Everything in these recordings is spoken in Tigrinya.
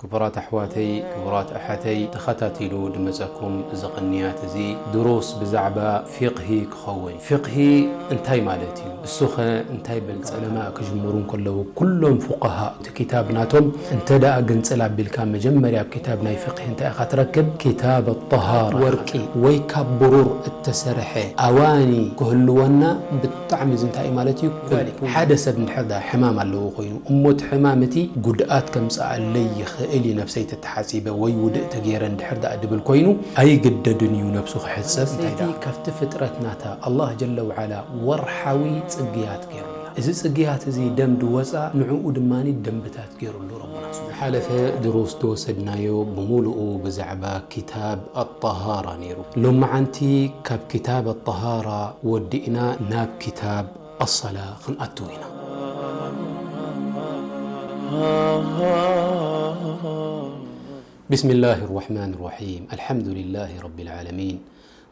ክቡራት ኣሕዋተይ፣ ክቡራት ኣሓተይ፣ ተኸታቲሉ ድመጸኩም እዚ ቅንያት እዚ ድሩስ ብዛዕባ ፊቕሂ ክኸውን። ፊቕሂ እንታይ ማለት እዩ? እሱኸ እንታይ በል? ዑለማ ክጅምሩ እንከለዉ ኩሎም ፉቃሃ እቲ ኪታብ ናቶም እንተ ደኣ ግንጽል ኣቢልካ መጀመርያ ኣብ ኪታብ ናይ ፊቕሂ እንታይ ኢኻ ትረክብ? ኪታብ ኣጠሃራ። ወርቂ ወይ ካብ ብሩር እተሰርሐ ኣዋኒ ክህልወና ብጣዕሚ እዚ እንታይ እዩ ማለት እዩ? ሓደ ሰብ እንድሕር ደኣ ሕማም ኣለዎ ኮይኑ እሞ እቲ ሕማም እቲ ጉድኣት ከምጽኣለይ ይኽእል እዩ ነብሰይ ተተሓጺበ ወይ ውድእ ተገይረ እንድሕር ደኣ ድብል ኮይኑ ኣይግደድን እዩ ነብሱ ክሕጸብ። እንታይ ደኣ ካብቲ ፍጥረት ናታ ኣላህ ጀለ ወዓላ ወርሓዊ ጽግያት ገይሩላ። እዚ ጽግያት እዚ ደም ድወጻ ንዕኡ ድማ ደንብታት ገይሩሉ ረቡና። ዝሓለፈ ድሩስ ተወሰድናዮ ብምሉኡ ብዛዕባ ኪታብ ኣጠሃራ ነይሩ። ሎመዓንቲ ካብ ኪታብ ኣጠሃራ ወዲእና ናብ ኪታብ ኣሰላ ክንኣትው ኢና። بسم الله الرحمن الرحيم. الحمد لله رب العالمين.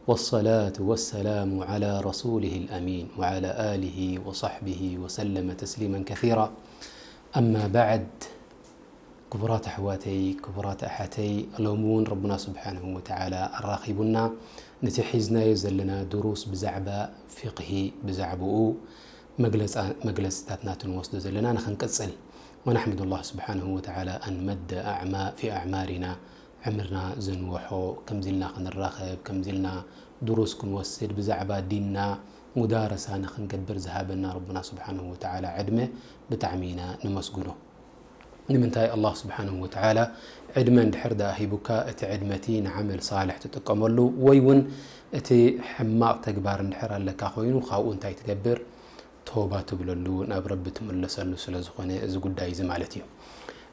والصلاة والسلام على رسوله الأمين وعلى آله وصحبه وسلم تسليما كثيرا. أما بعد، ክቡራት ኣሕዋተይ፣ ክቡራት ኣሓተይ፣ ሎሚ እውን ረቡና ስብሓንሁ ወተዓላ ኣራኺቡና ነቲ ሒዝናዮ ዘለና ድሩስ ብዛዕባ ፊቕሂ፣ ብዛዕባኡ መግለጻ-፣ መግለጽታት ናቱ ንወስዶ ዘለና ንኽንቅጽል። ونحمد الله سبحانه وتعالى أن مد أعما-، في أعمارنا ዕምርና ዘንወሖ፣ ከምዚ ኢልና ክንራኸብ፣ ከምዚ ኢልና ድሩስ ክንወስድ፣ ብዛዕባ ዲንና ሙዳረሳ ንኽንገብር ዝሃበና ረቡና ስብሓንሁ ወተዓላ ዕድመ ብጣዕሚ ኢና ነመስግኖ። ንምንታይ ኣላህ ስብሓንሁ ወተዓላ ዕድመ እንድሕር ደኣ ሂቡካ፣ እቲ ዕድመ እቲ ንዓመል ሳልሕ ትጥቀመሉ፣ ወይ እውን እቲ ሕማቕ ተግባር እንድሕር ኣለካ ኮይኑ፣ ካብኡ እንታይ ትገብር? ቶባ ትብለሉ፣ ናብ ረቢ ትምለሰሉ ስለ ዝኾነ እዚ ጉዳይ እዚ ማለት እዩ።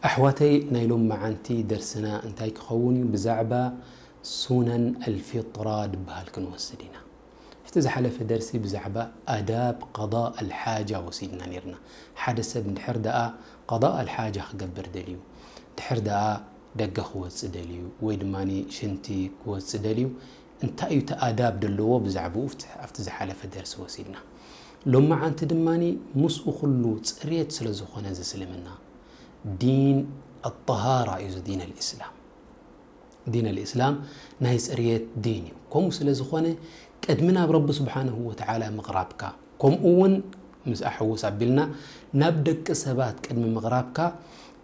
ኣሕዋተይ፣ ናይ ሎም መዓንቲ ደርስና እንታይ ክኸውን እዩ? ብዛዕባ ሱነን ኣልፊጥራ ድበሃል ክንወስድ ኢና። ኣብቲ ዝሓለፈ ደርሲ ብዛዕባ ኣዳብ ቀዳእ ኣልሓጃ ወሲድና ነይርና። ሓደ ሰብ እንድሕር ደኣ ቀዳእ ኣልሓጃ ክገብር ደልዩ፣ እንድሕር ደኣ ደገ ክወጽእ ደልዩ፣ ወይ ድማ ሽንቲ ክወጽእ ደልዩ፣ እንታይ እዩ እቲ ኣዳብ ደለዎ? ብዛዕባኡ ኣብቲ፣ ኣብቲ ዝሓለፈ ደርሲ ወሲድና። ሎመዓንቲ ድማ ምስኡ ኩሉ ጽርየት ስለ ዝኾነ እዚ እስልምና፣ ዲን ኣጠሃራ እዩ እዚ ዲን ኣልእስላም። ዲን ኣልእስላም ናይ ጽርየት ዲን እዩ። ከምኡ ስለ ዝኾነ ቅድሚ ናብ ረቢ ስብሓንሁ ወተዓላ ምቕራብካ፣ ከምኡ እውን ምስ ኣሕውስ ኣቢልና ናብ ደቂ ሰባት ቅድሚ ምቕራብካ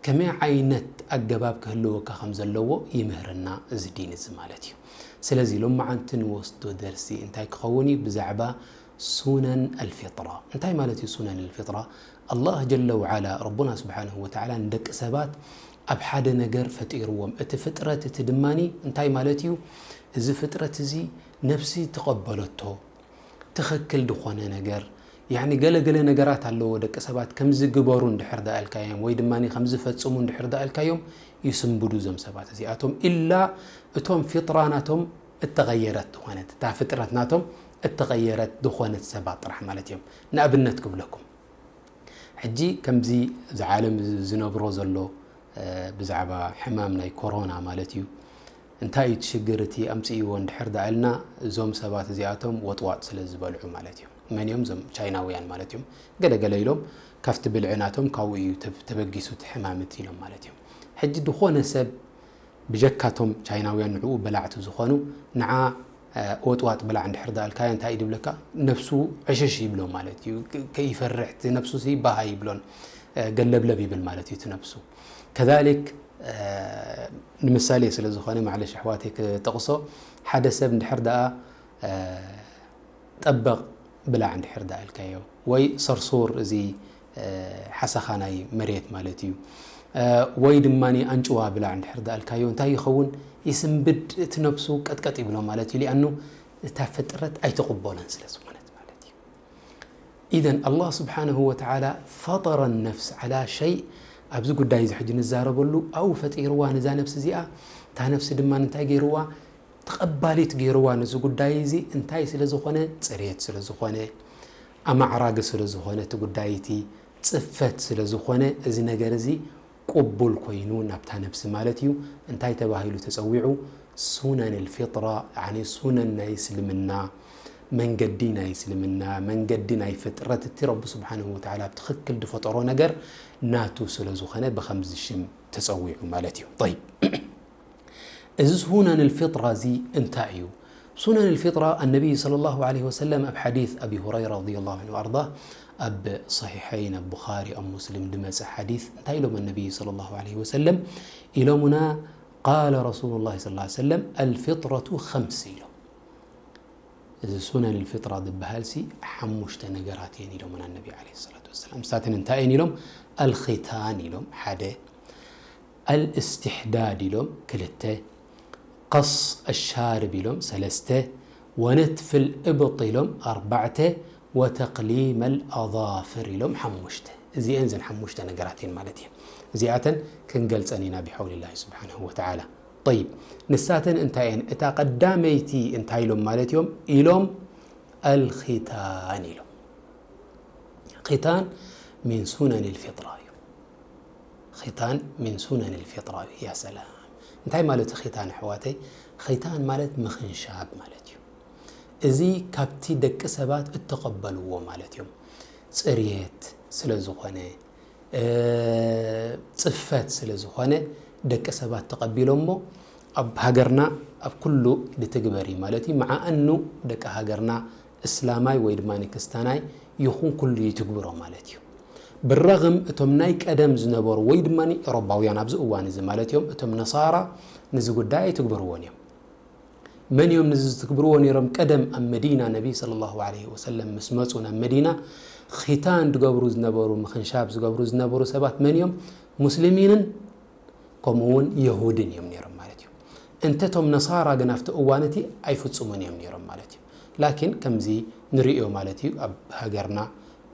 ከመይ ዓይነት ኣገባብ ክህልወካ ከም ዘለዎ ይምህረና እዚ ዲን እዚ ማለት እዩ። ስለዚ ሎመዓንቲ ንወስዶ ደርሲ እንታይ ክኸውን እዩ? ብዛዕባ ሱነን ኣልፊጥራ። እንታይ ማለት እዩ ሱነን ኣልፊጥራ? ኣላህ ጀለ ወዓላ ረቡና ስብሓንሁ ወተዓላ ንደቂ ሰባት ኣብ ሓደ ነገር ፈጢርዎም። እቲ ፍጥረት እቲ ድማኒ እንታይ ማለት እዩ? እዚ ፍጥረት እዚ ነብሲ ትቐበለቶ ትኽክል ዝኾነ ነገር፣ ያኒ ገለ ገለ ነገራት ኣለዎ። ደቂ ሰባት ከምዚ ግበሩ እንድሕር ደኣ ኢልካዮም ወይ ድማ ከምዚ ፈጽሙ እንድሕር ደኣ ኢልካዮም ይስንብዱ እዞም ሰባት እዚኣቶም። ኢላ እቶም ፊጥራ ናቶም እተቐየረት ዝኾነት፣ እታ ፍጥረት ናቶም እተቐየረት ዝኾነት ሰባት ጥራሕ ማለት እዮም። ንኣብነት ክብለኩም፣ ሕጂ ከምዚ እዚ ዓለም እዚ ዝነብሮ ዘሎ፣ እ፣ ብዛዕባ ሕማም ናይ ኮሮና ማለት እዩ። እንታይ እዩ እቲ ሽግር እቲ ኣምጽእዎ እንድሕር ደኣ ኢልና፣ እዞም ሰባት እዚኣቶም ወጥዋጥ ስለ ዝበልዑ ማለት እዩ። መን እዮም? እዞም ቻይናውያን ማለት እዮም። ገለ ገለ ኢሎም ካብቲ ብልዒ ናቶም ካብኡ እዩ ተብ-፣ ተበጊሱ እቲ ሕማም እቲ ኢሎም ማለት እዮም። ሕጂ ዝኾነ ሰብ ብጀካቶም ቻይናውያን ንዕኡ በላዕቲ ዝኾኑ፣ ንዓ፣ እ፣ ወጥዋጥ ብላዕ እንድሕር ደኣ ኢልካዮ እንታይ እዩ ድብለካ? ነብሱ ዕሽሽ ይብሎ ማለት እዩ። ከ-፣ ከይፈርሕ እቲ ነብሱ ሲ ባሃ ይብሎን፣ እ፣ ገለብለብ ይብል ማለት እዩ እቲ ነብሱ። ከዛሊክ፣ እ፣ ንምሳሌ ስለ ዝኾነ ማዕለሽ ኣሕዋተይ ክጠቕሶ፣ ሓደ ሰብ እንድሕር ደኣ፣ እ፣ ጠበቕ ብላዕ እንድሕር ደኣ ኢልካዮ፣ ወይ ሰርሱር እዚ፣ እ፣ ሓሰኻ ናይ መሬት ማለት እዩ፣ እ፣ ወይ ድማ ኣንጭዋ ብላዕ እንድሕር ደኣ ኢልካዮ፣ እንታይ ይኸውን? ይስንብድ፣ እቲ ነብሱ ቀጥቀጥ ይብሎ ማለት እዩ። ሊኣኑ እታ ፍጥረት ኣይትቕበሎን ስለ ዝኾነት ማለት እዩ። ኢዘን ኣላህ ስብሓንሁ ወተዓላ ፈጠረ ነፍስ ዓላ ሸይእ፣ ኣብዚ ጉዳይ እዚ ሕጂ ንዛረበሉ፣ ኣብኡ ፈጢርዋ ነዛ ነፍሲ እዚኣ። እታ ነፍሲ ድማ እንታይ ገይርዋ? ተቐባሊት ገይርዋ ነዚ ጉዳይ እዚ። እንታይ ስለ ዝኾነ? ጽሬት ስለ ዝኾነ፣ ኣማዕራጊ ስለ ዝኾነ እቲ ጉዳይ እቲ፣ ጽፈት ስለ ዝኾነ፣ እዚ ነገር እዚ ቅቡል ኮይኑ ናብታ ነብሲ ማለት እዩ። እንታይ ተባሂሉ ተጸዊዑ? ሱነን ልፊጥራ፣ ያኒ ሱነን ናይ እስልምና፣ መንገዲ ናይ እስልምና፣ መንገዲ ናይ ፍጥረት፣ እቲ ረቢ ስብሓንሁ ወተዓላ ብትኽክል ዝፈጠሮ ነገር ናቱ ስለ ዝኾነ ብኸምዚ ሽም ተጸዊዑ ማለት እዩ። طيب፣ እዚ ሱነን ልፊጥራ እዚ እንታይ እዩ? ሱነን ልፊጥራ፣ ኣነቢይ صلى الله عليه وسلم ኣብ ሓዲስ ኣቢ ሁረይራ رضي الله عنه وأرضاه ኣብ ሰሒሐይን ኣብ ቡኻሪ ኣብ ሙስሊም ድመጸ ሓዲስ እንታይ ኢሎም ኣነቢይ صلى الله عليه وسلم ኢሎሙና? قال رسول الله صلى الله عليه وسلم الفطرة خمس ኢሎም። እዚ ሱነን ልፊጥራ ዝበሃል ሲ ሓሙሽተ ነገራት እየን ኢሎምና ነቢ ዓለይሂ ሰላቱ ወሰላም። ንሳተን እንታይ እየን ኢሎም? ኣልኺታን ኢሎም ሓደ፣ ኣልእስትሕዳድ ኢሎም ክልተ፣ ቀስ ኣሻርብ ኢሎም ሰለስተ፣ ወነትፍል እብጥ ኢሎም ኣርባዕተ፣ ወተቅሊመል ኣዛፍር ኢሎም ሓሙሽተ። እዚአን ዘን ሓሙሽተ ነገራት እየን ማለት እየን። እዚኣተን ክንገልጸን ኢና ብሓውሊላሂ ስብሓንሁ ወተዓላ። ጠይብ፣ ንሳተን እንታይ እየን? እታ ቀዳመይቲ እንታይ ኢሎም ማለት እዮም? ኢሎም ኣልኺታን ኢሎም። ኺታን ሚን ሱነን ልፊጥራ እዩ። ኺታን ሚን ሱነን ልፊጥራ እዩ። ያ ሰላም። እንታይ ማለት እዩ ኺታን ኣሕዋተይ? ኺታን ማለት ምኽንሻብ ማለት እዩ። እዚ ካብቲ ደቂ ሰባት እተቐበልዎ ማለት እዮም። ጽርየት ስለ ዝኾነ፣ እ፣ ጽፈት ስለ ዝኾነ ደቂ ሰባት ተቐቢሎሞ ኣብ ሃገርና ኣብ ኩሉ ድትግበር እዩ ማለት እዩ። መዓኣኑ ደቂ ሃገርና እስላማይ ወይ ድማ ክስታናይ ይኹን ኩሉ ይትግብሮ ማለት እዩ። ብረቕም እቶም ናይ ቀደም ዝነበሩ ወይ ድማ ኤሮባውያን ኣብዚ እዋን እዚ ማለት እዮም፣ እቶም ነሳራ ንዚ ጉዳይ ኣይትግብርዎን እዮም። መን እዮም ንዚ ዝትግብርዎ ነይሮም? ቀደም ኣብ መዲና ነቢ ሰለላሁ ዐለይሂ ወሰለም ምስ መጹ ናብ መዲና ኺታን ዝገብሩ ዝነበሩ፣ ምኽንሻብ ዝገብሩ ዝነበሩ ሰባት መን እዮም? ሙስሊሚንን ከምኡ እውን የሁድን እዮም ነይሮም ማለት እዩ። እንተ እቶም ነሳራ ግን ኣብቲ እዋን እቲ ኣይፍጽሙን እዮም ነይሮም ማለት እዩ። ላኪን ከምዚ ንርእዮ ማለት እዩ ኣብ ሃገርና፣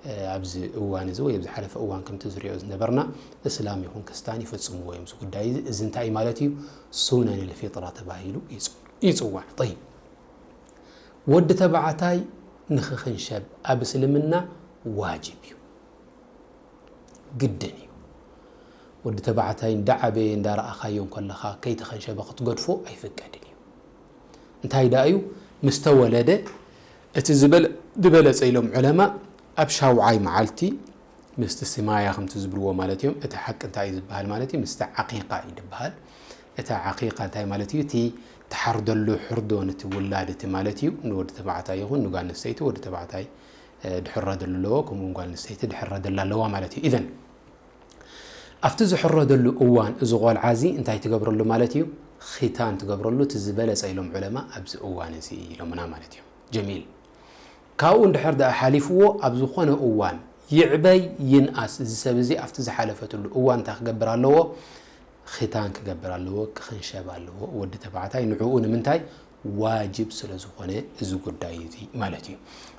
እ፣ ኣብዚ እዋን እዚ ወይ ኣብ ዝሓለፈ እዋን ከምቲ ዝርእዮ ዝነበርና እስላም ይኹን ክርስታን ይፍጽምዎ እዮም እዚ ጉዳይ እዚ። እዚ እንታይ ማለት እዩ? ሱነን ልፊጥራ ተባሂሉ ይጽ-፣ ይጽዋዕ። ጠይብ፣ ወዲ ተባዕታይ ንኽኽንሸብ ኣብ እስልምና ዋጅብ እዩ፣ ግድን እዩ። ወዲ ተባዕታይ እንዳዓበየ እንዳረኣኻዮ እንከለኻ ከይተኸንሸበ ክትገድፎ ኣይፍቀድን እዩ። እንታይ ደኣ እዩ? ምስ ተወለደ እቲ ዝበለ-፣ ዝበለጸ ኢሎም ዑለማ ኣብ ሻውዓይ መዓልቲ ምስቲ ስማያ ከምቲ ዝብልዎ ማለት እዮም። እቲ ሓቂ እንታይ እዩ ዝበሃል ማለት እዩ? ምስቲ ዓቂቃ እዩ ዝበሃል። እቲ ዓቂቃ እንታይ ማለት እዩ? እቲ ትሓርደሉ ሕርዶ ነቲ ውላድ እቲ ማለት እዩ። ንወዲ ተባዕታይ ይኹን ንጓል ኣንስተይቲ፣ ወዲ ተባዕታይ፣ እ፣ ድሕረደሉ ኣለዎ፣ ከምኡ እውን ጓል ኣንስተይቲ ድሕረደላ ኣለዋ ማለት እዩ። ኢዘን ኣብቲ ዝሕረደሉ እዋን እዚ ቆልዓ እዚ እንታይ ትገብረሉ ማለት እዩ? ኺታን ትገብረሉ፣ እቲ ዝበለጸ ኢሎም ዑለማ ኣብዚ እዋን እዚ ኢሎምና ማለት እዩ። ጀሚል። ካብኡ እንድሕር ደኣ ሓሊፍዎ ኣብ ዝኾነ እዋን ይዕበይ ይንኣስ፣ እዚ ሰብ እዚ ኣብቲ ዝሓለፈትሉ እዋን እንታይ ክገብር ኣለዎ? ኺታን ክገብር ኣለዎ፣ ክኽንሸብ ኣለዎ። ወዲ ተባዕታይ ንዕኡ ንምንታይ? ዋጅብ ስለ ዝኾነ እዚ ጉዳይ እዚ ማለት እዩ።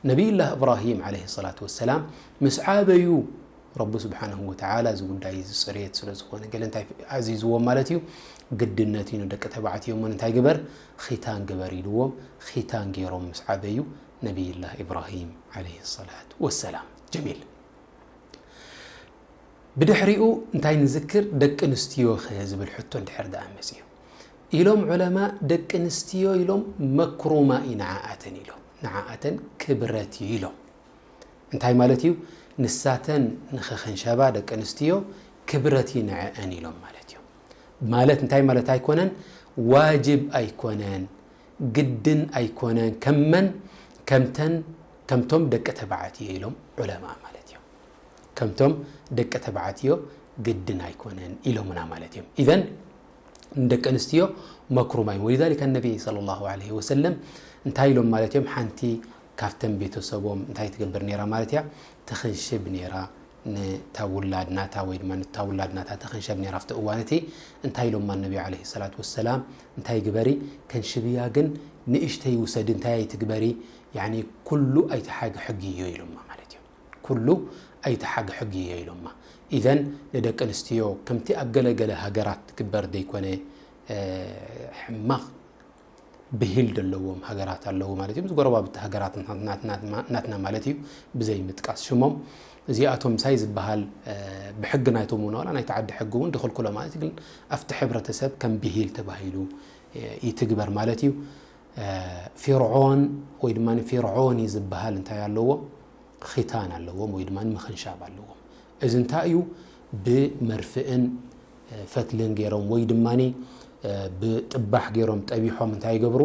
ነቢይላህ እብራሂም ዓለይሂ ሰላቱ ወሰላም ምስ ዓበዩ ረቢ ስብሓንሁ ወተዓላ እዚ ጉዳይ እዚ ጽሬት ስለ ዝኾነ ገለ እንታይ ኣዚዝዎም ማለት እዩ? ግድነት እዩ ንደቂ ተባዕትዮ እሞ እንታይ ግበር? ኺታን ግበር ኢልዎም። ኺታን ገይሮም ምስ ዓበዩ ነቢይላህ ኢብራሂም ዓለይሂ ሰላቱ ወሰላም። ጀሚል። ብድሕሪኡ እንታይ ንዝክር? ደቂ ኣንስትዮ ኸ ዝብል ሕቶ እንድሕር ደኣ መጺኡ ኢሎም ዑለማ፣ ደቂ ኣንስትዮ ኢሎም መክሩማ እዩ ንዓኣተን ኢሎም፣ ንዓኣተን ክብረት እዩ ኢሎም። እንታይ ማለት እዩ? ንሳተን ንኽኽንሸባ ደቂ ኣንስትዮ ክብረት እዩ ንዐአን ኢሎም ማለት እዩ። ማለት እንታይ ማለት ኣይኮነን? ዋጅብ ኣይኮነን፣ ግድን ኣይኮነን። ከመን? ከምተን፣ ከምቶም ደቂ ተባዕትዮ ኢሎም ዑለማ ማለት እዮም። ከምቶም ደቂ ተባዕትዮ ግድን ኣይኮነን ኢሎምና ማለት እዮም። ኢዘን ንደቂ ኣንስትዮ መክሩማ እዮም። ወሊዛሊከ ነቢ ሰለላሁ ዐለይሂ ወሰለም እንታይ ኢሎም ማለት እዮም? ሓንቲ ካብተን ቤተሰቦም እንታይ ትገብር ነይራ ማለት እያ? ትኽንሽብ ነይራ። ንታ ውላድ ናታ ወይ ድማ ንታ ውላድ ናታ ትኽንሸብ ነይራ ኣብቲ እዋን እቲ። እንታይ ኢሎማ ነቢ ዐለይሂ ሰላቱ ወሰላም? እንታይ ግበሪ፣ ከንሽብያ ግን ንእሽተይ ውሰዲ፣ እንታይ ኣይትግበሪ፣ ያኒ ኩሉ ኣይትሓግሕግዮ ኢሎማ ማለት እዩ። ኩሉ ኣይትሓግሕግዮ ኢሎማ። ኢዘን ንደቂ ኣንስትዮ ከምቲ ኣብ ገለገለ ሃገራት ትግበር ዘይኮነ፣ እ፣ ሕማቕ ብሂል ዘለዎም ሃገራት ኣለዉ ማለት እዩ። ምስ ጎረባብቲ ሃገራት ናትና፣ ናትና፣ ናትና ማለት እዩ፣ ብዘይ ምጥቃስ ሽሞም። እዚኣቶም ምሳይ ዝበሃል፣ እ፣ ብሕጊ ናይቶም እውን ዋላ ናይቲ ዓዲ ሕጊ እውን ድኽልክሎ ማለት እዩ፣ ግን ኣብቲ ሕብረተሰብ ከም ብሂል ተባሂሉ፣ እ፣ ይትግበር ማለት እዩ። እ፣ ፊርዖን ወይ ድማ ፊርዖኒ ዝበሃል እንታይ ኣለዎ? ኺታን ኣለዎም ወይ ድማ ምኽንሻብ ኣለዎም። እዚ እንታይ እዩ? ብመርፍእን ፈትልን ገይሮም ወይ ድማ ብጥባሕ ገይሮም ጠቢሖም እንታይ ይገብሩ?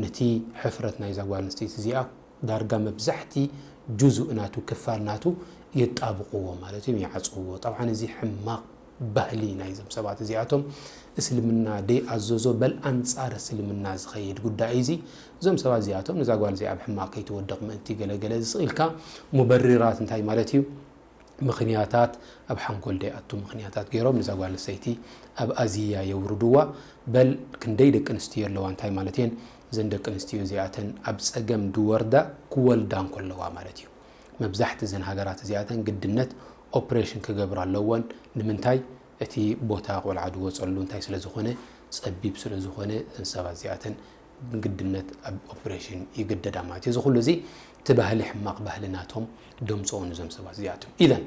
ነቲ ሕፍረት ናይዛ ጓል ኣንስተይቲ እዚኣ ዳርጋ መብዛሕቲ ጁዙእ ናቱ፣ ክፋል ናቱ የጣብቕዎ ማለት እዩ፣ ይዓጽውዎ። ጠብዓን እዚ ሕማቕ ባህሊ ናይዞም ሰባት እዚኣቶም፣ እስልምና ደይኣዘዞ በል ኣንጻር እስልምና ዝኸይድ ጉዳይ እዚ። እዞም ሰባት እዚኣቶም ነዛ ጓል እዚኣ ኣብ ሕማቕ ከይትወድቕ ምእንቲ ገለገለ ዝስኢልካ ሙበሪራት እንታይ ማለት እዩ? ምኽንያታት፣ ኣብ ሓንጎል ደይኣቱ ምኽንያታት ገይሮም ነዛ ጓል ኣንስተይቲ ኣብ ኣዝያ የውርድዋ። በል ክንደይ ደቂ ኣንስትዮ ኣለዋ፣ እንታይ ማለት እየን? እዘን ደቂ ኣንስትዮ እዚኣተን ኣብ ጸገም ድወርዳ ክወልዳ እንከለዋ ማለት እዩ። መብዛሕቲ እዘን ሃገራት እዚኣተን ግድነት ኦፕሬሽን ክገብራ ኣለወን። ንምንታይ? እቲ ቦታ ቆልዓ ድወጸሉ እንታይ ስለ ዝኾነ፣ ጸቢብ ስለ ዝኾነ፣ እዘን ሰባት እዚኣተን ግድነት ኣብ ኦፕሬሽን ይግደዳ ማለት እዩ። እዚ ኩሉ እዚ እቲ ባህሊ፣ ሕማቕ ባህሊ ናቶም ደምጽኦ ንዞም ሰባት እዚኣቶም። ኢዘን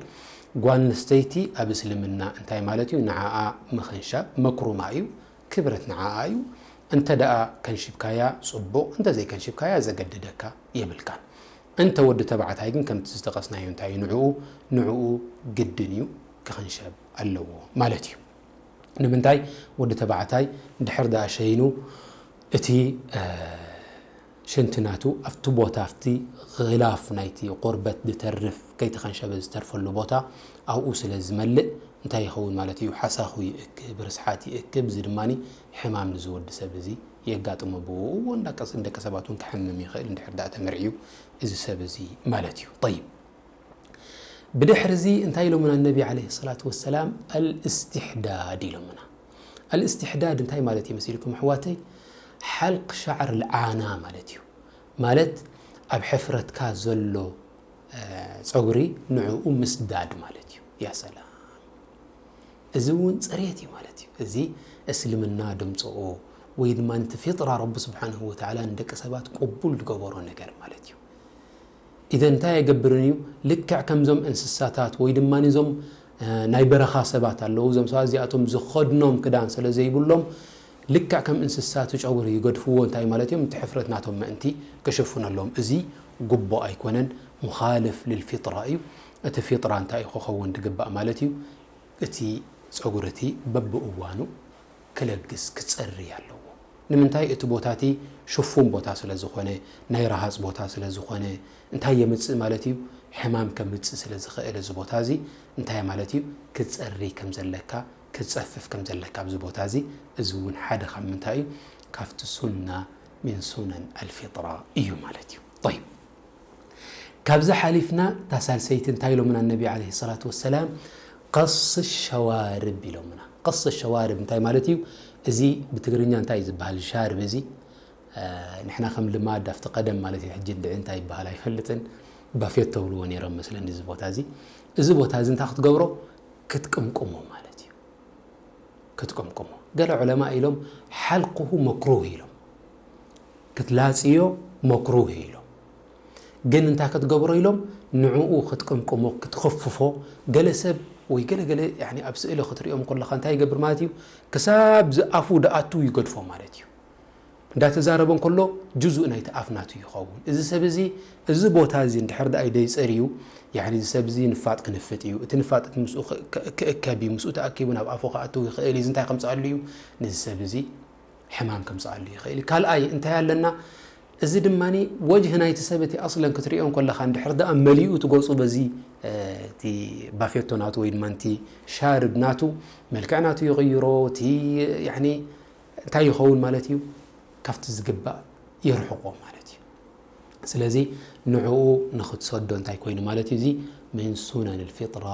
ጓል ኣንስተይቲ ኣብ እስልምና እንታይ ማለት እዩ? ንዓኣ ምኽንሻብ መክሩማ እዩ፣ ክብረት ንዓኣ እዩ። እንተ ደኣ ከንሽብካያ ጽቡቕ፣ እንተ ዘይከንሽብካያ ዘገድደካ የብልካን። እንተ ወዲ ተባዕታይ ግን ከምቲ ዝጠቐስናዮ እንታይ እዩ? ንዕኡ፣ ንዕኡ ግድን እዩ ክኽንሸብ ኣለዎ ማለት እዩ። ንምንታይ? ወዲ ተባዕታይ ድሕር ደኣ ሸይኑ እቲ፣ እ፣ ሽንቲ ናቱ ኣብቲ ቦታ፣ ኣብቲ ኽላፍ ናይቲ ቁርበት ዝተርፍ፣ ከይተኸንሸበ ዝተርፈሉ ቦታ ኣብኡ ስለ ዝመልእ እንታይ ይኸውን ማለት እዩ? ሓሳኹ ይእክብ፣ ርስሓት ይእክብ። እዚ ድማ ሕማም ንዚ ወዲ ሰብ እዚ የጋጥሞ። ብኡ እውን ደቂ፣ ደቂ ሰባት እውን ክሕምም ይኽእል፣ እንድሕር ደኣ ተመርዕዩ እዚ ሰብ እዚ ማለት እዩ። ጠይብ። ብድሕሪ እዚ እንታይ ኢሎምና ነቢ ዓለይሂ ሰላቱ ወሰላም? ኣልእስትሕዳድ ኢሎምና። ኣልእስትሕዳድ እንታይ ማለት እዩ መሲልኩም ኣሕዋተይ? ሓልቅ ሻዕር ልዓና ማለት እዩ። ማለት ኣብ ሕፍረትካ ዘሎ፣ እ፣ ጸጉሪ ንዕኡ ምስዳድ ማለት እዩ። ያ ሰላም። እዚ እውን ጽሬት እዩ ማለት እዩ። እዚ እስልምና ደምጽኦ ወይ ድማ ነቲ ፊጥራ ረቢ ስብሓንሁ ወተዓላ ንደቂ ሰባት ቅቡል ዝገበሮ ነገር ማለት እዩ። ኢዘን እንታይ ኣይገብርን እዩ? ልክዕ ከምዞም እንስሳታት ወይ ድማ እዞም፣ እ፣ ናይ በረኻ ሰባት ኣለዉ። እዞም ሰባት እዚኣቶም ዝኸድኖም ክዳን ስለ ዘይብሎም ልክዕ ከም እንስሳት ጨጉሪ ይገድፍዎ። እንታይ ማለት እዮም? እቲ ሕፍረት ናቶም ምእንቲ ክሽፍነሎም። እዚ ግቡእ ኣይኮነን፣ ሙኻልፍ ልልፊጥራ እዩ። እቲ ፊጥራ እንታይ እዩ ክኸውን ዝግባእ ማለት እዩ? እቲ ጸጉሪ እቲ በብእዋኑ ክለግስ ክጸሪ ኣለዎ። ንምንታይ? እቲ ቦታ እቲ ሽፉን ቦታ ስለ ዝኾነ፣ ናይ ረሃጽ ቦታ ስለ ዝኾነ፣ እንታይ የምጽእ ማለት እዩ? ሕማም ከምጽእ ስለ ዝኽእል እዚ ቦታ እዚ እንታይ ማለት እዩ? ክጸሪ ከም ዘለካ፣ ክጸፍፍ ከም ዘለካ ኣብዚ ቦታ እዚ። እዚ እውን ሓደ ካብ ምንታይ እዩ? ካብቲ ሱና ሚን ሱነን ኣልፊጥራ እዩ ማለት እዩ። ጠይብ። ካብዚ ሓሊፍና እታ ሳልሰይቲ እንታይ ኢሎምና ነቢ ዓለይሂ ሰላቱ ወሰላም? ቀስ ሸዋርብ ኢሎምና። ቀስ ሸዋርብ እንታይ ማለት እዩ? እዚ ብትግርኛ እንታይ እዩ ዝበሃል? ሻርብ እዚ፣ እ፣ ንሕና ከም ልማድ ኣብቲ ቀደም ማለት እዩ፣ ሕጂ እንድዒ እንታይ ይበሃል ኣይፈልጥን፣ ባፌቶ ተብልዎ ነይሮም መስለኒ እዚ ቦታ እዚ። እዚ ቦታ እዚ እንታይ ክትገብሮ? ክትቅምቅሞ ማለት እዩ። ክትቅምቅሞ። ገለ ዑለማ ኢሎም ሓልቅሁ መክሩህ ኢሎም። ክትላጽዮ መክሩህ ኢሎም። ግን እንታይ ክትገብሮ ኢሎም? ንዕኡ ክትቅምቅሞ፣ ክትኸፍፎ። ገለ ሰብ ወይ ገለ ገለ፣ ያኒ፣ ኣብ ስእሊ ክትሪኦም ከለኻ እንታይ ይገብር ማለት እዩ? ክሳብ ዝኣፉ ደኣቱ ይገድፎ ማለት እዩ። እንዳተዛረበ እንከሎ ጁዙእ ናይቲ ኣፍ ናቱ ይኸውን። እዚ ሰብ እዚ፣ እዚ ቦታ እዚ እንድሕር ደኣ ደይጸርዩ፣ ያኒ፣ እዚ ሰብ እዚ ንፋጥ ክንፍጥ እዩ። እቲ ንፋጥ ምስኡ ክ-፣ ክ-፣ ክእከብ እዩ። ምስኡ ተኣኪቡ ናብ ኣፉ ክኣትው ይኽእል እዩ። እዚ እንታይ ከምጽኣሉ እዩ? ነዚ ሰብ እዚ ሕማም ከምጽኣሉ ይኽእል እዩ። ካልኣይ እንታይ ኣለና? እዚ ድማ ወጅህ ናይቲ ሰብ እቲ ኣስለን ክትሪኦ እንከለኻ፣ እንድሕር ደኣ መሊኡ እቲ ገጹ በዚ፣ እ፣ እቲ ባፌቶ ናቱ ወይ ድማ እቲ ሻርብ ናቱ መልክዕ ናቱ ይቕይሮ፣ እቲ፣ ያኒ፣ እንታይ ይኸውን ማለት እዩ? ካብቲ ዝግባእ የርሕቆ ማለት እዩ። ስለዚ ንዕኡ ንኽትሰዶ እንታይ ኮይኑ ማለት እዩ? እዚ ምን ሱነን ልፊጥራ፣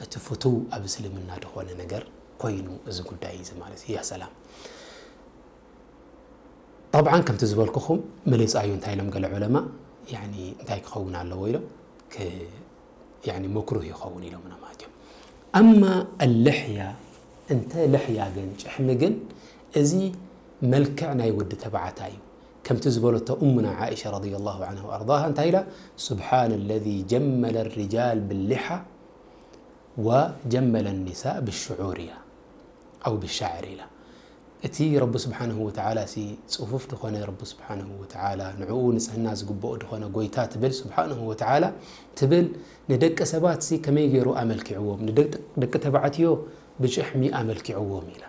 እቲ ፍቱው ኣብ እስልምና ዝኾነ ነገር ኮይኑ እዚ ጉዳይ እዚ ማለት እዩ። ያ ሰላም። ጠብዓን ከምቲ ዝበልኩኹም ምልጻዩ እንታይ ኢሎም ገለ ዑለማ፣ ያኒ እንታይ ክኸውን ኣለዎ ኢሎም፣ ክ-፣ ያኒ መክሩህ ይኸውን ኢሎምና ማለት እዮም። ኣማ ኣልሕያ፣ እንተ ልሕያ ግን፣ ጭሕሚ ግን፣ እዚ መልክዕ ናይ ወዲ ተባዕታይ እዩ። ከምቲ ዝበለቶ እሙና ዓኢሻ ረዲየላሁ ዓንሃ ወኣርዳሃ እንታይ ኢላ? ስብሓነ ለዚ ጀመለ ሪጃል ብሊሓ ወጀመለ ኒሳእ ብሽዑር እያ፣ ኣው ብሻዕር ኢላ። እቲ ረቢ ስብሓንሁ ወተዓላ ሲ ጽፉፍ ድኾነ ረቢ ስብሓንሁ ወተዓላ፣ ንዕኡ ንጽህና ዝግብኦ ድኾነ ጎይታ ትብል ስብሓንሁ ወተዓላ ትብል፣ ንደቂ ሰባት ሲ ከመይ ገይሩ ኣመልኪዕዎም? ንደቂ፣ ደቂ ተባዕትዮ ብጭሕሚ ኣመልኪዕዎም ኢላ።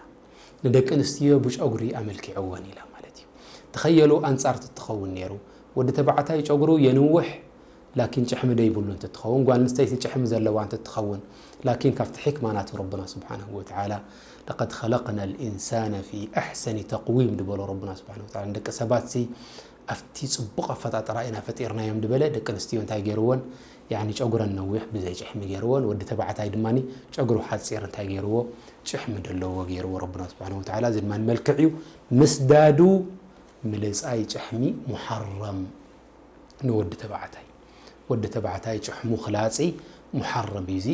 ንደቂ ኣንስትዮ ብጨጉሪ ኣመልኪዕወን ኢላ ማለት እዩ። ተኸየሉ ኣንጻር ትኸውን ነይሩ። ወዲ ተባዕታይ ጨጉሩ የንውሕ፣ ላኪን ጭሕሚ ደይብሉ እንትትኸውን፣ ጓል ኣንስተይቲ ጭሕሚ ዘለዋ እንትትኸውን፣ ላኪን ካብቲ ሕክማ ናቱ ረብና ስብሓንሁ ወተዓላ፣ "ለቀድ ኸለቅና ልኢንሳነ ፊ ኣሕሰኒ ተቅዊም" ዝበሎ ረብና ስብሓንሁ ወተዓላ፣ ንደቂ ሰባት ሲ ኣብቲ ጽቡቕ ኣፈጣጥራ ኢና ፈጢርናዮም ዝበለ፣ ደቂ ኣንስትዮ እንታይ ገይርወን? ያኒ ጨጉረን ነዊሕ ብዘይ ጭሕሚ ገይርወን። ወዲ ተባዕታይ ድማ ጨጉሩ ሓጺር እንታይ ገይርዎ? ጭሕሚ ደለዎ ገይርዎ ረብና ስብሓንሁ ወተዓላ። እዚ ድማ መልክዕ እዩ። ምስዳዱ፣ ምልጻይ ጭሕሚ፣ ሙሓረም ንወዲ ተባዕታይ። ወዲ ተባዕታይ ጭሕሙ ክላጺ ሙሓረም እዩ። እዚ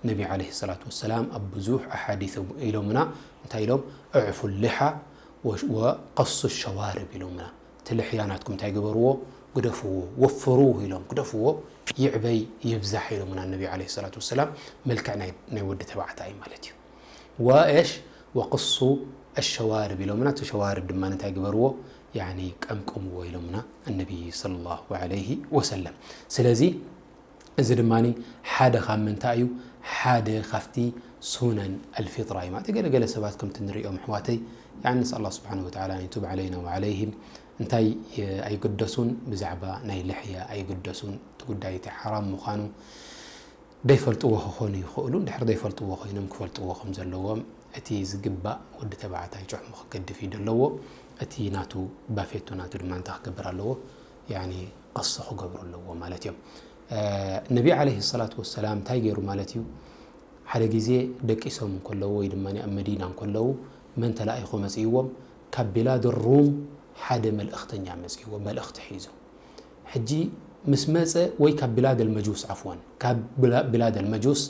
ነቢ ዓለይሂ ሰላቱ ወሰላም ኣብ ብዙሕ ኣሓዲስ ኢሎምና። እንታይ ኢሎም? "እዕፉ ሊሓ ወ-፣ ወቀሱ ሸዋርብ" ኢሎምና። እቲ ልሕያ ናትኩም እንታይ ግበርዎ? ግደፍዎ። "ወፍሩ" ኢሎም፣ ግደፍዎ። "ይዕበይ፣ ይብዛሕ" ኢሎምና ነቢ ዓለይሂ ሰላቱ ወሰላም። መልክዕ ናይ፣ ናይ ወዲ ተባዕታይ ማለት እዩ። ወእሽ ወቅሱ ኣሸዋርብ ኢሎምና። እቲ ሸዋርብ ድማ እንታይ ግበርዎ? ያኒ ቀምቅምዎ ኢሎምና እነቢ ሰለላሁ ዐለይሂ ወሰለም። ስለዚ እዚ ድማ ሓደ ካብ ምንታይ እዩ? ሓደ ካብቲ ሱነን ኣልፊጥራ እዩ ማለት እዩ። ገለ ገለ ሰባት ከምቲ ንሪኦም ኣሕዋተይ፣ ያኒ ንስኣል ኣላህ ስብሓነሁ ወተዓላ ኣን የቱብ ዐለይና ወዐለይሂም፣ እንታይ ኣይግደሱን፣ ብዛዕባ ናይ ልሕያ ኣይግደሱን፣ እቲ ጉዳይ እቲ ሓራም ምዃኑ ደይፈልጥዎ ክኾኑ ይኽእሉ። እንድሕር ደይፈልጥዎ ኮይኖም ክፈልጥዎ ከም ዘለዎም፣ እቲ ዝግባእ ወዲ ተባዕታይ ጭሕሙ ክገድፍ እዩ ዘለዎ። እቲ ናቱ ባፌቶ ናቱ ድማ እንታይ ክገብር ኣለዎ? ያኒ ቀሶ ክገብሩ ኣለዎ ማለት እዮም። እ፣ ነቢ ዓለይሂ ሰላቱ ወሰላም እንታይ ገይሩ ማለት እዩ? ሓደ ግዜ ደቂሶም እንከለዉ ወይ ድማ ኣብ መዲና እንከለዉ መን ተላኢኹ መጺእዎም? ካብ ቢላድ ሩም ሓደ መልእኽተኛ መጺእዎ፣ መልእኽቲ ሒዙ። ሕጂ ምስ መጸ፣ ወይ ካብ ብላድ ኣልመጁስ፣ ዓፍዋን፣ ካብ ብላ-፣ ብላድ ኣልመጁስ፣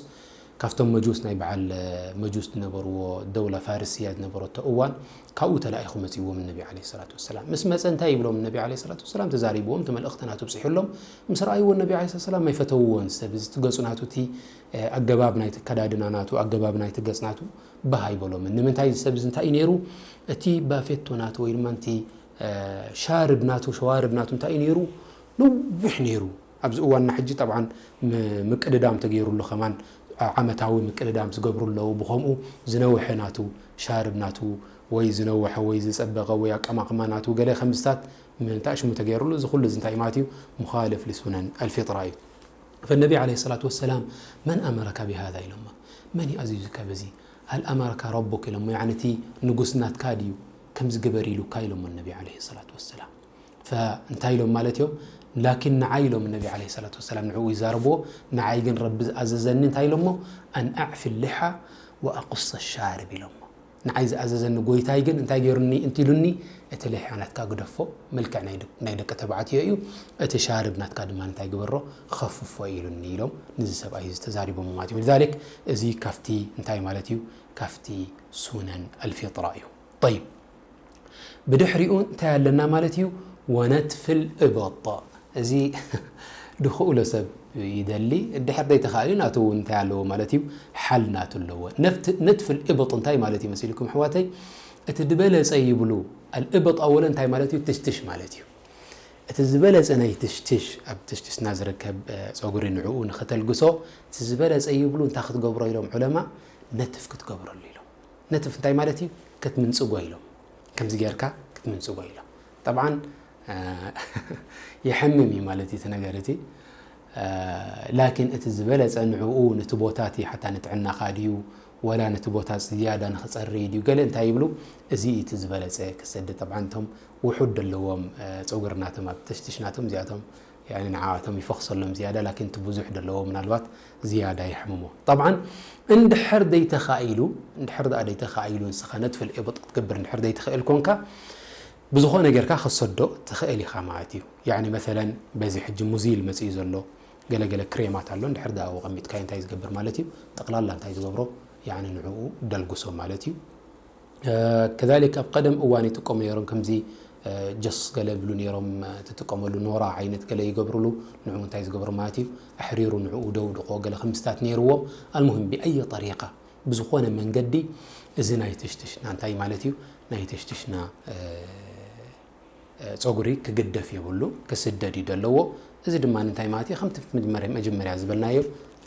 ካብቶም መጁስ፣ ናይ በዓል፣ እ፣ መጁስ ዝነበርዎ፣ ደውላ ፋርስያ ዝነበረቶ እዋን፣ ካብኡ ተላኢኹ መጺእዎም ነቢ ዓለይሂ ሰላቱ ወሰላም። ምስ መጸ እንታይ ይብሎም ነቢ ዓለይሂ ሰላቱ ወሰላም? ተዛሪብዎም፣ እቲ መልእኽቲ ናቱ ኣብጺሑሎም። ምስ ረኣይዎ ነቢ ዓለይሂ ሰላቱ ወሰላም ኣይፈተውዎን። ሰብ እዚ እቲ ገጹ ናቱ፣ እቲ፣ እ፣ ኣገባብ ናይቲ ኣከዳድና ናቱ፣ ኣገባብ ናይቲ ገጽ ናቱ ባህ ኣይበሎምን። ንምንታይ? እዚ ሰብ እዚ እንታይ እዩ ነይሩ? እቲ ባፌቶ ናቱ ወይ ድማ እቲ፣ እ፣ ሻርብ ናቱ፣ ሸዋርብ ናቱ እንታይ እዩ ነይሩ? ነዊሕ ነይሩ። ኣብዚ እዋንና ሕጂ ጠብዓን ም-፣ ምቅድዳም ተገይሩሉ ከማን፣ ዓ-፣ ዓመታዊ ምቅድዳም ዝገብሩ ኣለዉ። ብኸምኡ ዝነውሐ ናቱ፣ ሻርብ ናቱ፣ ወይ ዝነውሐ ወይ ዝጸበቐ ወይ ኣቀማቕማ ናቱ ገለ ከምዝታት ምንታይ ሽሙ ተገይሩሉ፣ እዚ ኩሉ እዚ እንታይ ማለት እዩ? ሙኻልፍ ሊሱነን ኣልፊጥራ እዩ። ፈነቢ ዓለይሂ ሰላቱ ወሰላም፣ "መን ኣመረካ ቢሃዛ?" ኢሎሞ። "መን እዩ ኣዚዙካ በዚ?" "ሀል ኣመረካ ረቡክ?" ኢሎሞ። ያዕኒ እቲ ንጉስ ናትካ ድዩ ከምዚ ግበር ኢሉካ? ኢሎሞ ነቢ ዓለይሂ ሰላቱ ወሰላም። ፈእንታይ ኢሎም ማለት እዮም? ላኪን ንዓይ ኢሎም ነቢ ዓለይሂ ሰላቱ ወሰላም ንዕኡ ይዛረብዎ። ንዓይ ግን ረቢ ዝኣዘዘኒ እንታይ ኢሎሞ? "ኣን ኣዕፊ ሊሓ ወኣቁሰ ሻርብ" ኢሎሞ። ንዓይ ዝኣዘዘኒ ጎይታይ ግን እንታይ ገይሩኒ እንቲሉኒ፣ "እቲ ልሕያ ናትካ ግደፎ፣ መልክዕ ናይ ደ-፣ ናይ ደቂ ተባዕትዮ እዩ፣ እቲ ሻርብ ናትካ ድማ እንታይ ግበሮ፣ ኸፍፎ" ኢሉኒ ኢሎም ንዚ ሰብኣይ እዚ ተዛሪቦም ማለት እዩ። لذلك እዚ ካፍቲ እንታይ ማለት እዩ? ካፍቲ ሱነን ኣልፊጥራ እዩ። ጠይብ፣ ብድሕሪኡ እንታይ ኣለና ማለት እዩ? ወነትፍል እበጥ። እዚ ድኽእሎ ሰብ ይደሊ፣ ድሕር ዘይተኻእሉ ናቱ እውን እንታይ ኣለዎ ማለት እዩ? ሓል ናቱ ኣለዎ። ነፍት-፣ ነትፍል እብጥ እንታይ ማለት እዩ መሲልኩም ኣሕዋተይ? እቲ ዝበለጸ ይብሉ፣ ኣልእብጥ ኣወለ እንታይ ማለት እዩ? ትሽትሽ ማለት እዩ። እቲ ዝበለጸ ናይ ትሽትሽ፣ ኣብ ትሽትሽና ዝርከብ፣ እ፣ ጸጉሪ ንዕኡ ንኽተልግሶ፣ እቲ ዝበለጸ ይብሉ እንታይ ክትገብሮ ኢሎም ዑለማ? ነትፍ ክትገብረሉ ኢሎም። ነትፍ እንታይ ማለት እዩ? ክትምንጽጎ ኢሎም። ከምዚ ጌርካ ክትምንጽጎ ኢሎም። ጠብዓን፣ እ፣ የሐምም እዩ ማለት እዩ እቲ ነገር እቲ። እ፣ ላኪን እቲ ዝበለጸ ንዕኡ ነቲ ቦታ እቲ ሓታ ንጥዕናኻ ድዩ ወላ ነቲ ቦታ ዝያዳ ንኽጸሪ ድዩ ገለ እንታይ ይብሉ? እዚ እዩ እቲ ዝበለጸ ክሰድድ። ጠብዓን እቶም ውሑድ ዘለዎም፣ እ፣ ጸጉሪ ናቶም ኣብ ተሽትሽ ናቶም እዚኣቶም ያኒ ንዓኣቶም ይፈኽሰሎም ዝያዳ፣ ላኪን እቲ ብዙሕ ዘለዎ ምናልባት ዝያዳ የሕምሞ። ጠብዓን እንድሕር ደይተኻኢሉ፣ እንድሕር ደኣ ደይተኻኢሉ ንስኻ ነትፍል እብጥ ክትገብር እንድሕር ደይትኽእል ኮንካ፣ ብዝኾነ ጌርካ ክትሰዶ ትኽእል ኢኻ ማለት እዩ። ያኒ መሰለን በዚ ሕጂ ሙዚል መጺኡ ዘሎ ገለገለ ክሬማት ኣሎ፣ እንድሕር ደኣ ኣብኡ ቀሚጥካዮ እንታይ ዝገብር ማለት እዩ? ጠቕላላ እንታይ ዝገብሮ? ያኒ ንዕኡ ደልግሶ ማለት እዩ። እ፣ ከዛሊክ ኣብ ቀደም እዋን ይጥቀሙ ነይሮም፣ ከምዚ፣ እ፣ ጀስ ገለ ይብሉ ነይሮም፣ እ፣ ትጥቀመሉ ኖራ ዓይነት ገለ ይገብሩሉ፣ ንዕኡ እንታይ ዝገብሩ ማለት እዩ? ኣሕሪሩ ንዕኡ ደውድቆ ገለ ክምስታት ነይርዎም። ኣልሙሂም ብኣይ ጠሪቃ፣ ብዝኾነ መንገዲ እዚ ናይ ተሽትሽና እንታይ ማለት እዩ? ናይ ተሽትሽና፣ እ፣ እ፣ ጸጉሪ ክግደፍ የብሉ፣ ክስደድ እዩ ደለዎ። እዚ ድማ እንታይ ማለት እዩ? ከምቲ መጀመርያ፣ መጀመርያ ዝበልናዮ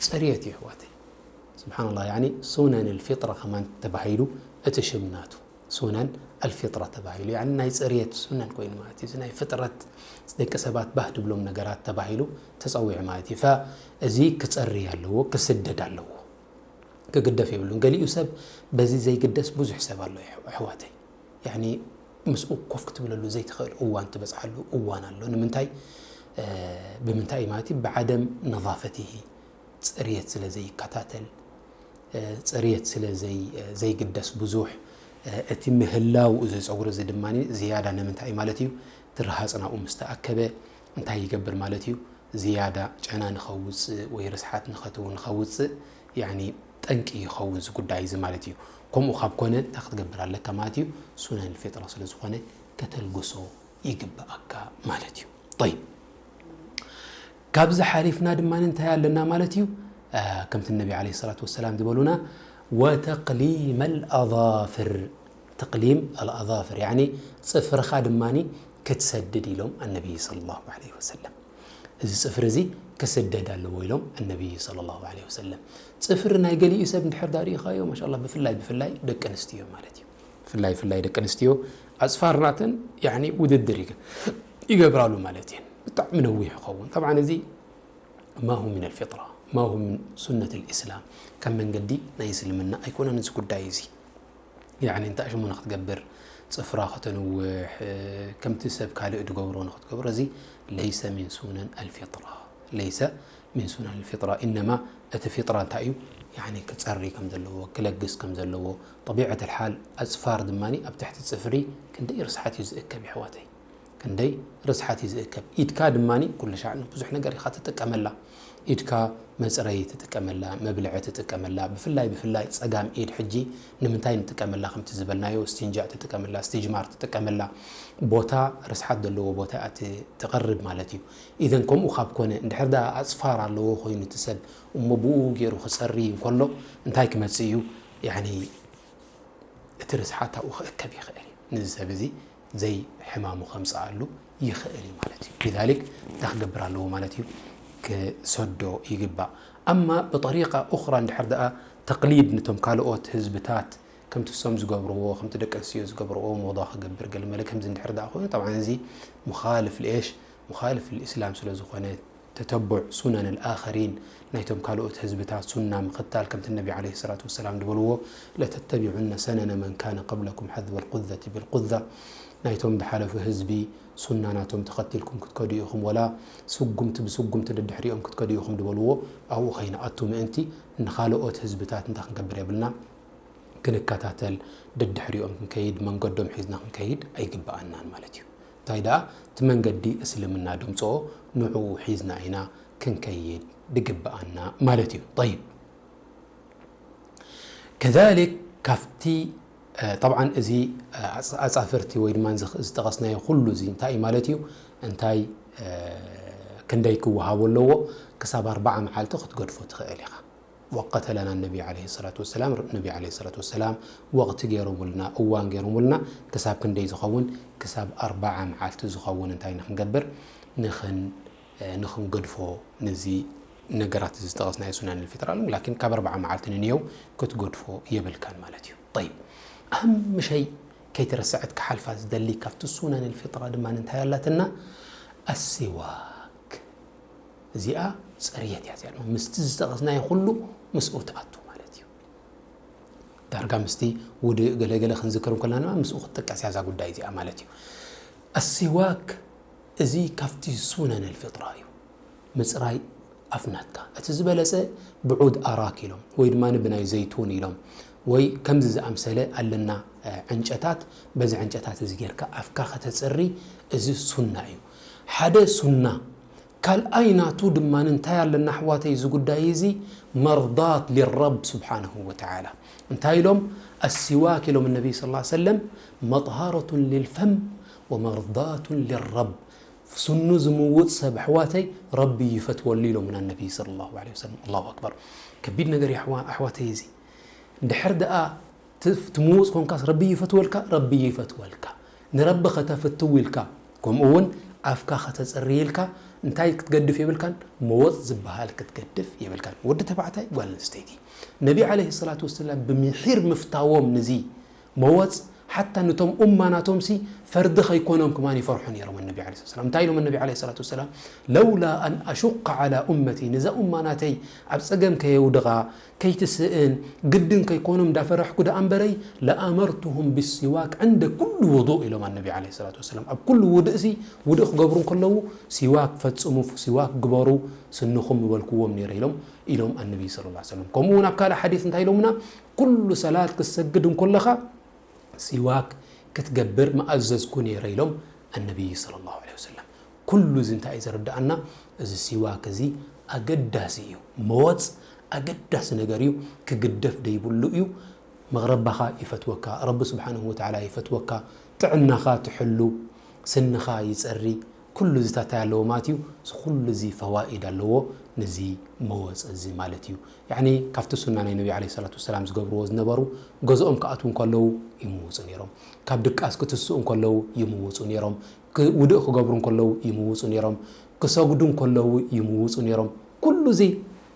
ጽርየት እዩ ኣሕዋተይ። ስብሓንላህ፣ ያኒ ሱነን ልፊጥራ ከማን ተባሂሉ እቲ ሽም ናቱ። ሱነን ኣልፊጥራ ተባሂሉ፣ ያኒ ናይ ጽርየት ሱነን ኮይኑ ማለት እዩ። እዚ ናይ ፍጥረት ደቂ ሰባት ባህ ድብሎም ነገራት ተባሂሉ ተጸዊዑ ማለት እዩ። ፈ-፣ እዚ ክጸሪ ኣለዎ፣ ክስደድ ኣለዎ፣ ክግደፍ የብሉን። ገሊኡ ሰብ በዚ ዘይግደስ ብዙሕ ሰብ ኣሎ፣ ኣሕዋተይ። ያኒ ምስኡ ኮፍ ክትብለሉ ዘይትኽእል እዋን ትበጽሓሉ እዋን ኣሎ። ንምንታይ? እ፣ ብምንታይ ማለት እዩ? ብዓደም ነዛፈቲሂ፣ ጽርየት ስለ ዘይከታተል፣ እ፣ ጽርየት ስለ ዘይ-፣ ዘይግደስ ብዙሕ፣ እ፣ እቲ ምህላው እዚ ጸጉሪ እዚ ድማ ዝያዳ ንምንታይ ማለት እዩ? እቲ ረሃጽ ናብኡ ምስ ተኣከበ እንታይ ይገብር ማለት እዩ? ዝያዳ ጨና ንኸውጽእ ወይ ርስሓት ንኸትው-፣ ንኸውጽእ፣ ያኒ፣ ጠንቂ ይኸውን እዚ ጉዳይ እዚ ማለት እዩ። ከምኡ ካብ ኮነ እንታይ ክትገብር ኣለካ ማለት እዩ? ሱነን ፊጥራ ስለ ዝኾነ ከተልግሶ ይግብኣካ ማለት እዩ። ጠይብ፣ ካብዚ ሓሊፍና ድማ እንታይ ኣለና ማለት እዩ? አ፣ ከምቲ ነቢ ዓለይሂ ሰላቱ ወሰላም ዝበሉና፣ ወተቅሊም ኣልኣዛፍር፣ ተቅሊም ኣልኣዛፍር፣ ያኒ ጽፍርኻ ድማ ክትሰድድ ኢሎም ኣነቢ ሰለላሁ ዐለይሂ ወሰለም። እዚ ጽፍሪ እዚ ክስደድ ኣለዎ ኢሎም ኣነቢ ሰለላሁ ዐለይሂ ወሰለም። ጽፍሪ ናይ ገሊኡ ሰብ እንድሕር ዳ ርኢኻዮ፣ ማሻላ፣ ብፍላይ፣ ብፍላይ ደቂ ኣንስትዮ ማለት እዩ። ብፍላይ፣ ብፍላይ ደቂ ኣንስትዮ ኣጽፋር ናተን፣ ያኒ፣ ውድድር ይገ-፣ ይገብራሉ ማለት እየን። ብጣዕሚ ነዊሕ ይኸውን። ጠብዓን እዚ ማ ሁ ሚን ኣልፊጥራ፣ ማ ሁ ሚን ሱነት ኣልኢስላም፣ ካብ መንገዲ ናይ እስልምና ኣይኮነን እዚ ጉዳይ እዚ። ያኒ፣ እንታይ ሽሙ ንክትገብር፣ ጽፍራ ከተንውሕ፣ እ፣ ከምቲ ሰብ ካልእ ድገብሮ ንክትገብሮ፣ እዚ ለይሰ ሚን ሱነን ኣልፊጥራ፣ ለይሰ ሚን ሱነን ኣልፊጥራ። ኢነማ እቲ ፊጥራ እንታይ እዩ? ያኒ፣ ክጸሪ ከም ዘለዎ፣ ክለግስ ከም ዘለዎ። ጠቢዐት ኣልሓል፣ ኣጽፋር ድማ ኣብ ትሕቲ ጽፍሪ ክንደይ ርስሓት እዩ ዝእከብ፣ የሕዋተይ። ክንደይ ርስሓት እዩ ዝእከብ። ኢድካ ድማ ኩሉ ሻዕ ንብዙሕ ነገር ኢኻ ትጥቀመላ። ኢድካ መጽረዪ ትጥቀመላ፣ መብልዒ ትጥቀመላ። ብፍላይ፣ ብፍላይ ጸጋም ኢድ ሕጂ ንምንታይ ንጥቀመላ? ከምቲ ዝበልናዮ፣ እስቲንጃእ ትጥቀመላ፣ እስቲጅማር ትጥቀመላ። ቦታ፣ ርስሓት ዘለዎ ቦታ እያ ት-፣ ትቐርብ ማለት እዩ። ኢዘን ከምኡ ካብ ኮነ፣ እንድሕር ደኣ ኣጽፋር ኣለዎ ኮይኑ እቲ ሰብ፣ እሞ ብኡ ገይሩ ክጸሪ እንከሎ እንታይ ክመጽእ እዩ? ያኒ፣ እቲ ርስሓት ኣብኡ ክእከብ ይኽእል እዩ። ነዚ ሰብ እዚ ዘይሕማሙ ከምጽኣሉ ይኽእል እዩ ማለት እዩ። ሊዛሊክ እንታይ ክገብር ኣለዎ ማለት እዩ? ክሰዶ ይግባእ። ኣማ ብጠሪቃ ኡኽራ እንድሕር ደኣ ተቅሊድ ነቶም ካልኦት ህዝብታት ከምቲ እሶም ዝገብርዎ፣ ከምቲ ደቂ ኣንስትዮ ዝገብርዎ፣ ሞዳ ክገብር ገለ መለ ከምዚ እንድሕር ደኣ ኮይኑ፣ ጠብዓን እዚ ሙኻልፍ ልኤሽ፣ ሙኻልፍ ልእስላም ስለ ዝኾነ፣ ተተቡዕ ሱነን ኣልኣኸሪን፣ ናይቶም ካልኦት ህዝብታት ሱና ምኽታል፣ ከምቲ ነቢ ዓለይሂ ሰላቱ ወሰላም ዝበልዎ፣ ለተተቢዑነ ሰነነ መን ካነ ቀብለኩም ሓዝወ ልቁዘቲ ብልቁዛ፣ ናይቶም ዝሓለፉ ህዝቢ ሱና ናቶም ተኸቲልኩም ክትከዱ ኢኹም፣ ወላ ስጉምቲ ብስጉምቲ ደድሕሪኦም ክትከዱ ኢኹም ዝበልዎ፣ ኣብኡ ከይንኣቱ ምእንቲ፣ ንኻልኦት ህዝብታት እንታይ ክንገብር የብልና? ክንከታተል፣ ደድሕሪኦም ክንከይድ፣ መንገዶም ሒዝና ክንከይድ ኣይግብኣናን ማለት እዩ። እንታይ ደኣ፣ እቲ መንገዲ እስልምና ደምጽኦ ንዕኡ ሒዝና ኢና ክንከይድ ድግብኣና ማለት እዩ። ጠይብ። ከዛሊክ ካብቲ፣ እ፣ ጠብዓን እዚ፣ እ፣ ኣጽ-፣ ኣጻፍርቲ ወይ ድማ እዚ ዝጠቐስናዮ ኩሉ እዚ እንታይ እዩ ማለት እዩ? እንታይ፣ እ፣ ክንደይ ክወሃቦ ኣለዎ? ክሳብ ኣርብዓ መዓልቲ ክትገድፎ ትኽእል ኢኻ። ወቀተ ለና ነቢ ዓለይሂ ሰላቱ ወሰላም፣ ነቢ ዓለይሂ ሰላቱ ወሰላም ወቕቲ ገይሮምልና፣ እዋን ገይሮምልና፣ ክሳብ ክንደይ ዝኸውን? ክሳብ ኣርብዓ መዓልቲ ዝኸውን እንታይ ንኽንገብር? ንኽን-፣ እ፣ ንኽንገድፎ፣ ነዚ ነገራት እዚ ዝጠቐስናዮ ሱናን ልፊጥር ኣለዉ፣ ላኪን ካብ ኣርብዓ መዓልቲ ንንየው ክትገድፎ የብልካን ማለት እዩ። ጠይብ፣ ኣህም ሸይ ከይትረስዐት ክሓልፋ ዝደሊ ካብቲ ሱናን ልፊጥራ ድማ እንታይ ኣላትና? ኣሲዋክ። እዚኣ ጽርየት እያ፣ እዚኣ ድማ ምስቲ ዝጠቐስናዮ ኩሉ ምስኡ ትኣቱ ማለት እዩ። ዳርጋ ምስቲ ውድእ ገለገለ ክንዝክር እንከለና ድማ ምስኡ ክትጥቀስ እያ እዛ ጉዳይ እዚኣ ማለት እዩ። ኣሲዋክ እዚ ካብቲ ሱነን ኣልፊጥራ እዩ። ምጽራይ ኣፍ ናትካ። እቲ ዝበለጸ ብዑድ ኣራክ ኢሎም፣ ወይ ድማ ብናይ ዘይቱን ኢሎም፣ ወይ ከምዚ ዝኣምሰለ ኣለና፣ እ፣ ዕንጨታት፣ በዚ ዕንጨታት እዚ ጌርካ ኣፍካ ከተጽሪ፣ እዚ ሱና እዩ። ሓደ ሱና። ካልኣይ ናቱ ድማ እንታይ ኣለና ኣሕዋተይ፣ እዚ ጉዳይ እዚ መርዳት ሊረብ ስብሓነሁ ወተዓላ። እንታይ ኢሎም? ኣሲዋክ ኢሎም ነቢ ሰለላሁ ዐለይሂ ወሰለም፣ መጥሃረቱን ሊልፈም ወመርዳቱን ሊረብ። ስኑ ዝምውፅ ሰብ ኣሕዋተይ ረቢ ይፈትወሉ ኢሎምና ነቢ ሰለላሁ ዐለይሂ ወሰለም። ኣላሁ ኣክበር። ከቢድ ነገር እዩ ኣሕዋ-፣ ኣሕዋተይ እዚ። እንድሕር ደኣ ት-፣ ትምውፅ ኮንካስ ረቢ ይፈትወልካ፣ ረቢ ይፈትወልካ። ንረቢ ከተፍትው ኢልካ፣ ከምኡ እውን ኣፍካ ከተጽሪ ኢልካ እንታይ ክትገድፍ የብልካን? መወጽ ዝበሃል ክትገድፍ የብልካን። ወዲ ተባዕታይ፣ ጓል ኣንስተይቲ። ነቢ ዓለይሂ ሰላቱ ወሰላም ብምሒር ምፍታዎም ንዚ መወጽ፣ ሓታ ነቶም ኡማ ናቶምሲ ፈርዲ ከይኮኖም ከማን ይፈርሑ ነይሮም። ነቢ ዓለይሂ ሰላም እንታይ ኢሎም? ነቢ ዓለይሂ ሰላቱ ወሰላም፣ "ለውላ ኣን ኣሹቀ ዓላ ኡመቲ፣ ነዛ ኡማ ናተይ ኣብ ጸገም ከየውድቓ፣ ከይትስእን፣ ግድን ከይኮኖም እንዳፈራሕኩ ደኣ እምበረይ፣ ለኣመርቱሁም ብሲዋክ ዕንደ ኩሉ ውዱእ" ኢሎም ነቢ ዓለይሂ ሰላቱ ወሰላም። ኣብ ኩሉ ውድእሲ፣ ውድእ ክገብሩ እንከለዉ፣ "ሲዋክ ፈጽሙ፣ ሲዋክ ግበሩ፣ ስንኹም" ምበልኩዎም ነይረ ኢሎም፣ ኢሎም ኣነቢ ሰለላሁ ዐለይሂ ወሰለም። ከምኡ እውን ኣብ ካልእ ሓዲስ እንታይ ኢሎምና? "ኩሉ ሰላት ክትሰግድ እንከለኻ ሲዋክ ክትገብር ምኣዘዝኩ ነይረ" ኢሎም ኣነቢ ሰለላሁ ዐለይሂ ወሰለም። ኩሉ እዚ እንታይ እዩ ዘረድኣና? እዚ ሲዋክ እዚ ኣገዳሲ እዩ። መወጽ ኣገዳሲ ነገር እዩ። ክግደፍ ደይብሉ እዩ። መቕረባኻ ይፈትወካ፣ ረቢ ስብሓንሁ ወተዓላ ይፈትወካ፣ ጥዕናኻ ትሕሉ፣ ስንኻ ይጸሪ፣ ኩሉ እዚታት ኣለዎ ማለት እዩ። እዚ ኩሉ እዚ ፈዋኢድ ኣለዎ፣ ነዚ መወጽ እዚ ማለት እዩ። ያዕኒ ካብቲ ሱና ናይ ነቢ ዓለይሂ ሰላቱ ወሰላም ዝገብርዎ ዝነበሩ፣ ገዝኦም ክኣትዉ እንከለዉ ይምውጹ ነይሮም። ካብ ድቃስ ክትስኡ እንከለዉ ይምውጹ ነይሮም። ክ-፣ ውዱእ ክገብሩ እንከለዉ ይምውጹ ነይሮም። ክሰግዱ እንከለዉ ይምውጹ ነይሮም። ኩሉ እዚ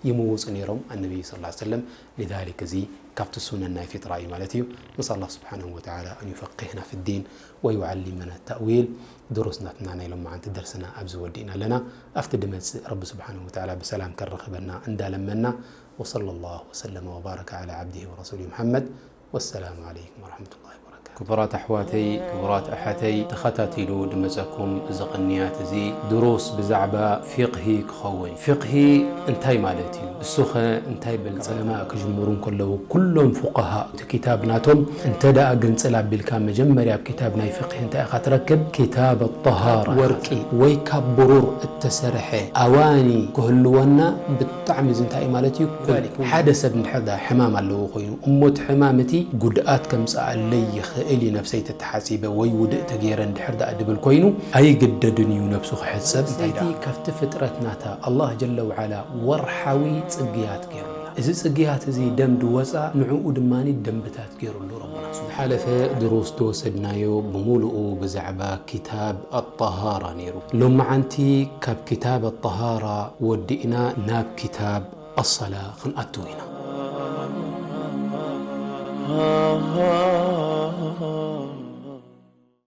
ይምውጹ ነይሮም ኣነቢ ሰለላሁ ዐለይሂ ወሰለም። ሊዛሊክ እዚ ካብቲ ሱነን ናይ ፊጥራ እዩ ማለት እዩ። ነስኣል ኣላህ ስብሓነሁ ወተዓላ ኣን ዩፈቂህና ፊ ዲን ወዩዓሊመና ተእዊል። ድሩስ ናትና ናይ ሎማዓንቲ ደርስና ኣብዚ ወዲእና ኣለና። ኣብቲ ድመጽእ ረቢ ስብሓነሁ ወተዓላ ብሰላም ከራኽበና እንዳለመና። ወሰለ ላሁ ወሰለመ ወባረከ ዓላ ዓብዲሂ ወረሱሊሂ ሙሓመድ። ወሰላሙ ዓለይኩም ወረሕመቱላሂ ወበረካቱ። ክቡራት ኣሕዋተይ፣ ክቡራት ኣሓተይ፣ ተኸታቲሉ ድመጸኩም እዚ ቅንያት እዚ ድሩስ ብዛዕባ ፊቕሂ ክኸውን። ፊቕሂ እንታይ ማለት እዩ? እሱኸ እንታይ በል? ዑለማ ክጅምሩ እንከለዉ፣ ኩሎም ፉቀሃ እቲ ኪታብ ናቶም እንተ ደኣ ግንጽል ኣቢልካ፣ መጀመርያ ኣብ ኪታብ ናይ ፊቕሂ እንታይ ኢኻ ትረክብ? ኪታብ ኣጠሃራ። ወርቂ ወይ ካብ ብሩር እተሰርሐ ኣዋኒ ክህልወና ብጣዕሚ እዚ እንታይ እዩ ማለት እዩ? ኩል ሓደ ሰብ እንድሕር ደኣ ሕማም ኣለዎ ኮይኑ፣ እሞ እቲ ሕማም እቲ ጉድኣት ከምጽኣለይ ይኽእል እዩ፣ ነብሰይ ተተሓጺበ ወይ ውድእ ተገይረ እንድሕር ደኣ ድብል ኮይኑ፣ ኣይግደድን እዩ ነብሱ ክሕጸብ። እንታይ ደኣ? ካብቲ ፍጥረት ናታ ኣላህ ጀለ ወዓላ ወርሓዊ ጽግያት ገይሩልና። እዚ ጽግያት እዚ ደም ድወጻ፣ ንዕኡ ድማ ደምብታት ገይሩሉ ረቡና። ዝሓለፈ ድሩስ ዝወሰድናዮ ብምሉኡ ብዛዕባ ኪታብ ኣጠሃራ ነይሩ። ሎማዓንቲ ካብ ኪታብ ኣጠሃራ ወዲእና ናብ ኪታብ ኣሰላ ክንኣትው ኢና።